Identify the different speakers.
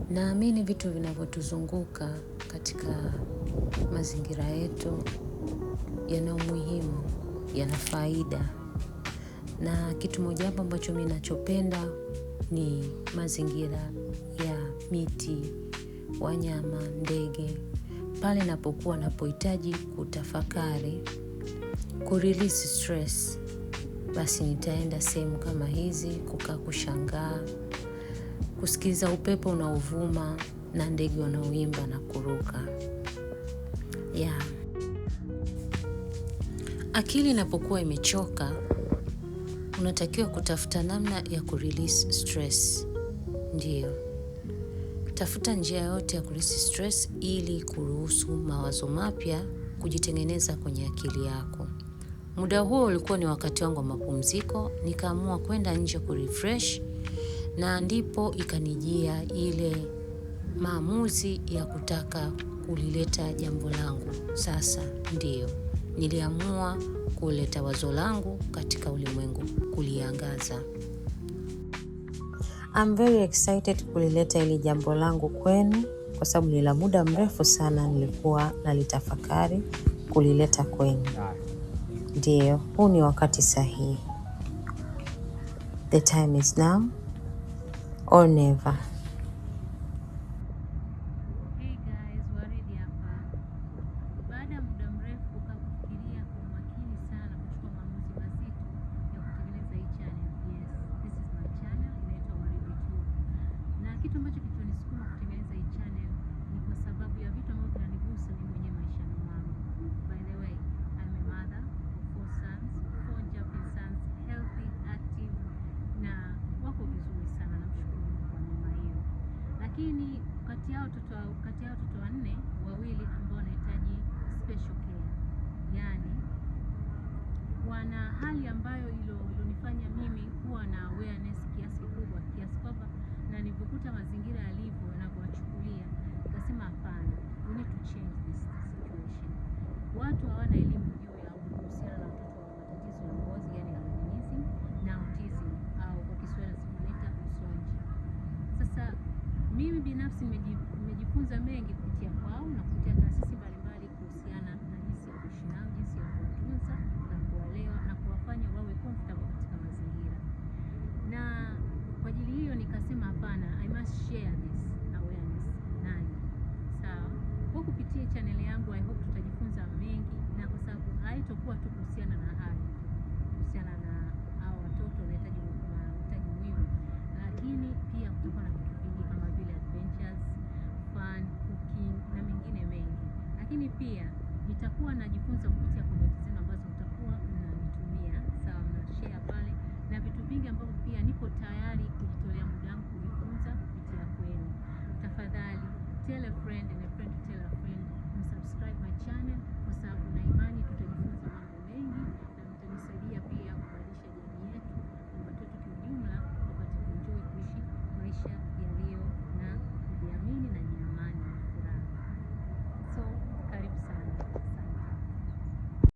Speaker 1: Naamini vitu vinavyotuzunguka katika mazingira yetu yana umuhimu, yana faida. Na kitu moja wapo ambacho mimi nachopenda ni mazingira ya miti, wanyama, ndege. Pale napokuwa napohitaji kutafakari, kurelease stress, basi nitaenda sehemu kama hizi, kukaa kushangaa, kusikiza upepo unaovuma na ndege wanaoimba na kuruka. Yeah. Akili inapokuwa imechoka, unatakiwa kutafuta namna ya kurelease stress. Ndiyo. Tafuta njia yote ya kurelease stress ili kuruhusu mawazo mapya kujitengeneza kwenye akili yako. Muda huo ulikuwa ni wakati wangu wa mapumziko, nikaamua kwenda nje kurefresh na ndipo ikanijia ile maamuzi ya kutaka kulileta jambo langu. Sasa ndiyo, niliamua kuleta wazo langu katika ulimwengu, kuliangaza.
Speaker 2: I'm very excited kulileta hili jambo langu kwenu kwa sababu ni la muda mrefu sana nilikuwa nalitafakari kulileta kwenu. Ndiyo, huu ni wakati sahihi. The time is now or never.
Speaker 1: Hey guys, Waridi hapa. Baada ya muda mrefu kukaa kufikiria kwa umakini sana kuchukua maamuzi mazito ya kutengeneza hii channel. Yes, this is my channel, inaitwa Waridi Tube. Na kitu ambacho kilichonisukuma kutengeneza hii channel ni kwa sababu ya vitu ambavyo vinanigusa mimi mwenyewe maishani mwangu. By the way, I'm a mother of 4 sons, 4 jumping sons, healthy, active na wako vizuri sana, namshukuru Mungu kwa neema hiyo. Lakini kati yao watoto 4, wawili ambao wanahitaji special care, yani wana hali ambayo ilonifanya mimi kuwa na awareness kiasi kikubwa, kiasi kwamba na nilipokuta mazingira yalivyo yanavyowachukulia, nikasema hapana, we need to change this situation. Watu hawana elimu juu ya kuhusiana na watoto wa matatizo ya ngozi, yani albinism na autism, au kwa Kiswahili tunaita usonji. Sasa mimi binafsi nimejifunza mengi kupitia kwao na kupitia taasisi mbalimbali kuhusiana na jinsi ya kuishi nao, jinsi ya kuwatunza na kuwalewa na kuwafanya wawe comfortable katika mazingira. Na kwa ajili hiyo nikasema hapana, I must share this awareness nanyi. Sawa? Kwa kupitia channel yangu I hope tutajifunza mengi, na kwa sababu haitakuwa tu kuhusiana na hayo, kuhusiana na hao watoto wanahitaji mahitaji muhimu, lakini pia kutakuwa na vitu vingi kama vile adventures, fun, cooking na mengine mengi. Lakini pia nitakuwa najifunza kupitia comment zenu.